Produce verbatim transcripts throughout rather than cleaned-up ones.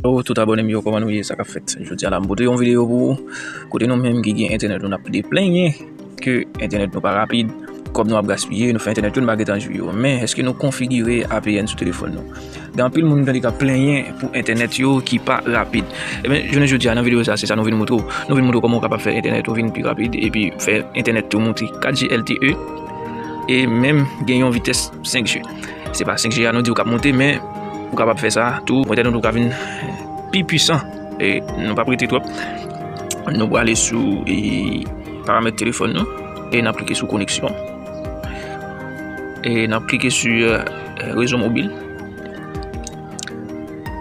Yo, tout abòne m yo, kòman nou ye, sa k ap fèt? Jodi a la, m pote yon videyo pou ou, kote nou menm ki gen entènèt, nou n ap deplenyen ke entènèt nou pa rapid, kòb nou ap gaspiye, nou fè entènèt yo, nou pa gentan jwi yo. Men, èske nou konfigire A P N sou telefòn nou? Gen anpil moun m tande k ap plenyen pou entènèt yo ki pa rapid. Ebyen, jounen jodi a, nan videyo sa, se sa nou vin montre w. Nou vin montre w kòman w kapab fè entènèt ou vin pi rapid, epi fè entènèt ou monte kat G L T E, e menm gen yon vitès senk G. Se pa senk G a nou di w k ap monte, men ou kapab fè sa tou. Entènèt ou ka vin pi pwisan. E nou p ap rete twòp. Nou prale sou, e, paramèt telefòn nou. E n ap klike sou koneksyon. E n ap klike sou, e, rezo mobil.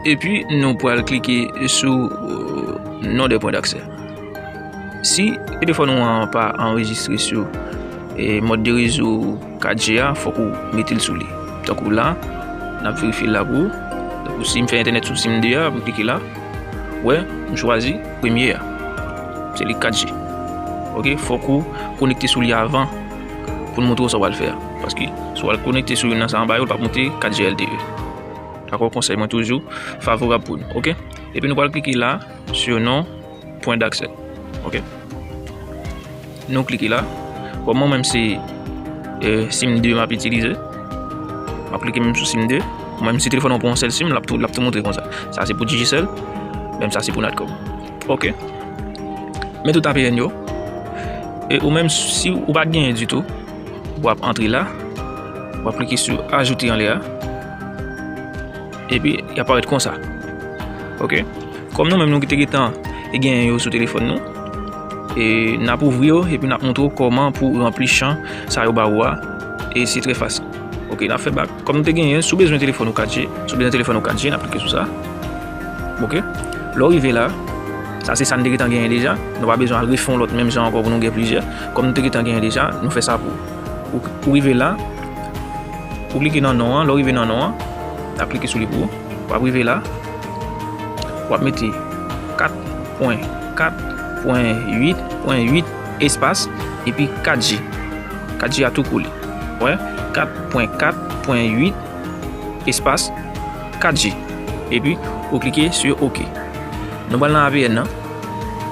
Epi nou pral klike sou, e, nom des points d'accès. Si telefòn ou an pa anrejistre sou, e, mòd de rezo kat G a, fòk ou mete l sou li. Tankou la, n ap verifye l la pou ou. Tankou si m fè entènèt sou sim de a, m klike la. Wè, m chwazi premye a. Se li kat G. Oke, fòk ou konekte sou li avan pou n montre w sa w pral fè a. Paske si w al konekte sou youn nan sa anba yo, l p ap monte kat G L T E. Dakò, konsèy mwen toujou favorab pou nou. Oke? Epi nou pral klike la, sur nom, point d'accès. Oke? Nou klike la. Kòm mwen menm se, e, sim de m ap itilize. M ap klike menm sou sim de. Mwen menm si telefòn mwen pran yon sèl sim, l ap tou, l ap tou montre konsa. Sa se pou Digicel, menm sa se pou Natcom. Oke. Men tout A P N yo. E ou menm si ou pa t genyen ditou, w ap antre la. W ap klike sou ajouter anlè a. Epi, y ap parèt konsa. Oke? Kòm nou menm nou te gentan genyen yo sou telefòn nou, e n ap ouvri yo, epi n ap montre w kòman pou w ranpli chan sa yo ba ou a, e se trè fasil. Oke, n ap fè bak. Kòm nou te genyen, si w bezwen telefòn ou kat G, si w bezwen telefòn ou kat G, n ap klike sou sa. Oke? Lè w rive la, sa se sa n te gentan genyen deja. Nou pa bezwen al refè yon lòt menm jan ankò pou nou gen plizyè. Kòm nou te gentan genyen deja, nou fè sa pou ou. Ou, ou rive la, ou klike nan non an. Lè w rive nan non an, n ap klike sou li pou ou. W ap rive la, w ap mete kat pwen kat pwen uit pwen uit espas, epi kat G. Kat G a tou kole. Wè, kat pwen kat pwen uit espas kat G. Epi, ou klike sur OK. Nou pral nan A P N nan.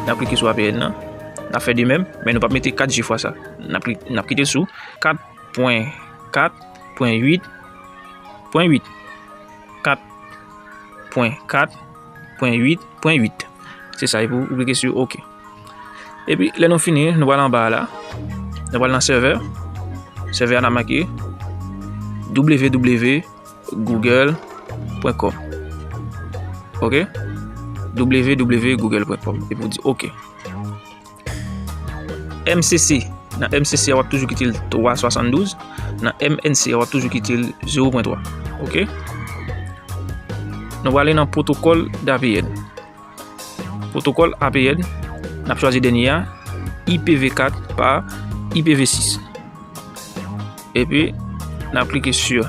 N ap klike sou A P N nan. N ap fè de menm, men nou p ap mete kat G fwa sa. N ap kli-, n ap kite sou kat pwen kat pwen uit pwen uit. Kat pwen kat pwen uit pwen uit. Se sa, epi ou klike sou OK. Epi, lè nou fini, nou pral anba a la. Nou pral nan sèvè. Sèvè a n ap make w w w google pwen com. Oke? W W W google pwen com. Epi ou di OK. M C C. Nan M C C a, w ap toujou kite l twa swasanndouz. Nan M N C a, w ap toujou kite l zewo pwen twa. Oke? Nou prale nan pwotokòl d'A P N. Pwotokòl A P N, n ap chwazi dènye a, I P V kat pa I P V sis. Epi, n ap klike sur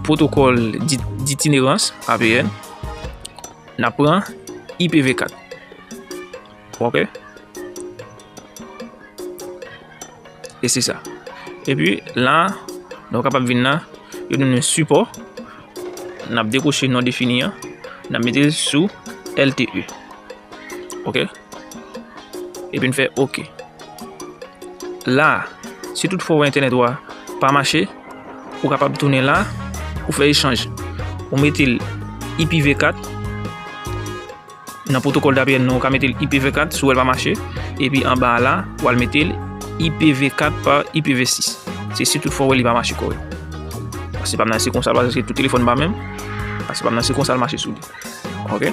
pwotokòl di-, ditinerans A P N. N ap pran I P V kat. Oke? E se sa. Epi la, nou kapab vin la, yo di nou sipò. N ap dekwoche non defini an. N ap mete l sou L T E. Oke? Epi n fè oke. La, si toutfwa w entènèt ou a pa mache, ou kapab tounen la, ou fè echanj. Ou mete l I P V kat, nan pwotokòl d'A P N nan, ou ka mete l I P V kat, si w wè l pa mache. Epi anba a la, w al mete l I P V kat pa I P V sis. Se si toutfwa w wè li pa mache kòrèk. Pase pa m nan se konsa, paske tout telefòn pa menm. Pase pa m nan se konsa l mache sou li. Oke?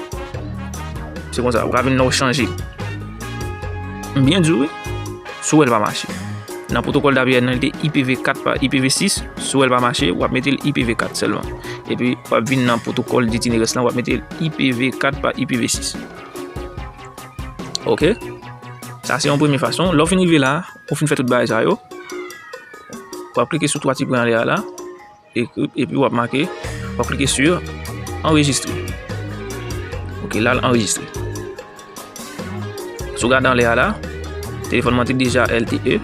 Se konsa, ou ka vin la ou chanje. M byen di w, wi. Si w wè l pa mache. Nan pwotokòl d'A P N nan, li te I P V kat pa I P V sis. Si w wè l pa mache, w ap mete l I P V kat sèlman. Epi, w ap vin nan pwotokòl ditinerans lan, w ap mete l I P V kat pa I P V sis. Oke? Sa se yon premye fason. Lè w fin rive la, ou fin fè tout bagay sa yo, w ap klike sou twa ti pwen anlè a la. Epi, epi w ap make, w ap klike sur anrejistre. Oke, la l anrejistre. Si w gade anlè a la, telefòn mwen te deja L T E.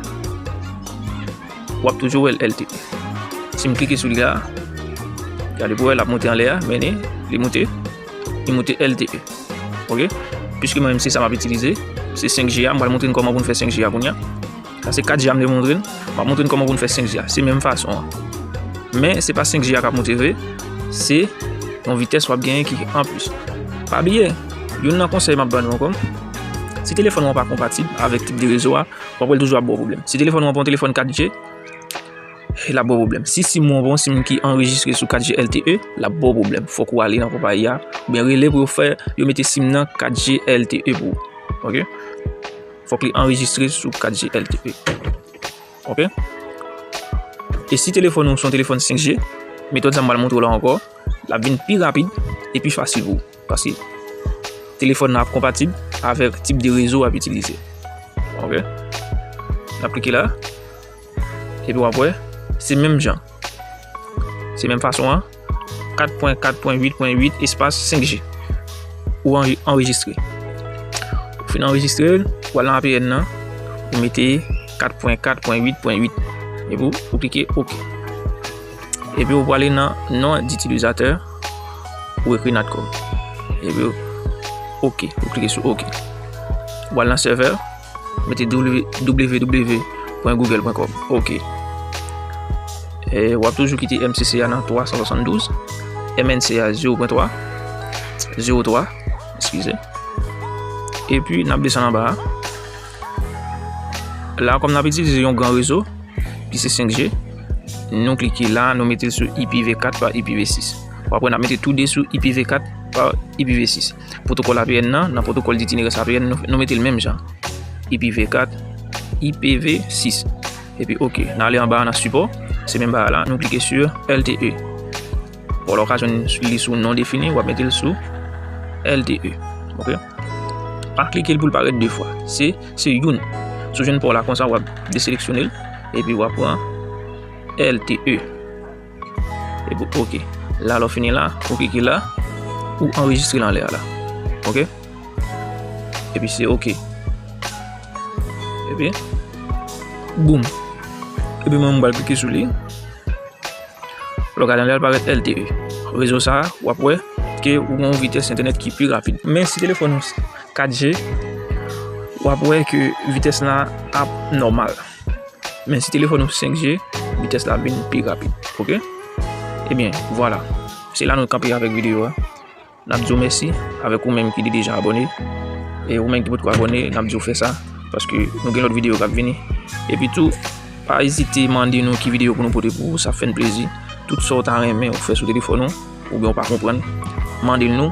W ap toujou wè l L T E. Si m klike sou li la, gade pou w wè l ap monte anlè a, men li, li monte. li moute L T E. Ok? Piske mwen menm se sa m ap itilize, se senk G a, m pral montre n kòman pou n fè senk G a kounye a. Sa se kat G a m te montre n, m ap montre n kòman pou n fè senk G a. Se menm fason an. Men se pa senk G a k ap moute vre, se yon vitès w ap genyen ki anplis. Pa bliye, youn nan konsèy m ap ban nou ankò, si telefòn ou an pa konpatib avèk tip de rezo a, w ap wè l toujou ap ba w pwoblèm. Si telefòn ou an pa yon telefòn kat G, l ap ba w pwoblèm. Si sim ou an pa yon sim ki anrejistre sou kat G L T E, l ap ba w pwoblèm. Fòk ou ale nan konpayi a, oubyen rele pou yo fè, yo mete sim nan kat G L T E pou ou. Ok? Fòk li anrejistre sou kat G L T E. Ok? E si telefòn ou se yon telefòn senk G, metòd sa m pral montre w la ankò, l ap vin pi rapid e pi fasil pou ou. Paske telefòn nan ap konpatib avèk tip de rezo w ap itilize. Ok? N ap klike la. Epi w ap wè, se menm jan. Se menm fason an. Kat pwen kat pwen uit pwen uit espas senk G. Ou anre-, anrejistre. Ou fin anrejistre l, ou al nan A P N nan, ou mete kat pwen kat pwen uit pwen uit. Epi ou, ou klike OK. Epi ou prale nan non d'utilisateur, ou ekri Natcom. Epi OK, ou klike sou OK. Ou al nan sèvè, mete w w w pwen google pwen com. OK. E w ap toujou kite M C C a nan twa san swasanndouz, M N C a zewo pwen twa, zewo twa, eskize. Epi n ap desann anba a. La, kòm n ap itilize yon gran rezo, ki se senk G, nou klike la, nou mete l sou I P V kat pa I P V sis. W ap wè n ap mete toude sou I P V kat pa I P V sis. Pwotokòl A P N nan, nan pwotokòl ditinerans A P N, nou, nou mete l menm jan. I P V kat, I P V sis. Epi OK, n ale anba nan sipò, se menm bagay la, nou klike sou L T E. Bon, lè w ka jwenn li sou non defini, w ap mete l sou L T E. Ok? Pa klike l pou l parèt de fwa. Se, se youn. Si w jwenn pa w la konsa, w ap deseleksyone l. Epi w ap pran L T E. Epi, ok. La, lè w fini la, ou klike la, ou anrejistre l anlè a la. Ok? Epi se ok. Epi, boum. Epi mwen, mwen pral klike sou li. Lè w gade anlè a, l parèt L T E. Rezo sa a, w ap wè ke ou gen yon vitès entènèt ki pi rapid. Men si telefòn ou kat G, w ap wè ke vitès la ap nòmal. Men si telefòn ou senk G, vitès la vin pi rapid. Ok? Ebyen, vwala. Se la nou kanpe avèk videyo a. N ap di w mèsi avèk ou menm ki te deja abòne. E ou menm ki potko abòne, n ap di w fè sa, paske nou gen lòt videyo k ap vini. Epi tou, pa ezite mande nou ki videyo pou nou pote pou ou, sa fè n plezi. Tout sa w ta renmen ou fè sou telefòn ou, oubyen w pa konprann, mande l nou.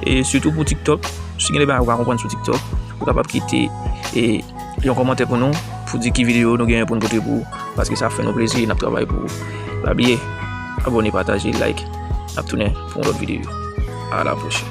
E sitou pou TikTok, si gen de bagay ou pa konprann sou TikTok, ou kapab kite, e, yon kòmantè pou nou, pou di ki videyo nou genyen pou n pote pou ou, paske sa fè nou plezi e n ap travay pou ou. Pa bliye, abòne, pataje, like. N ap tounen pou yon lòt videyo. A la pwochèn.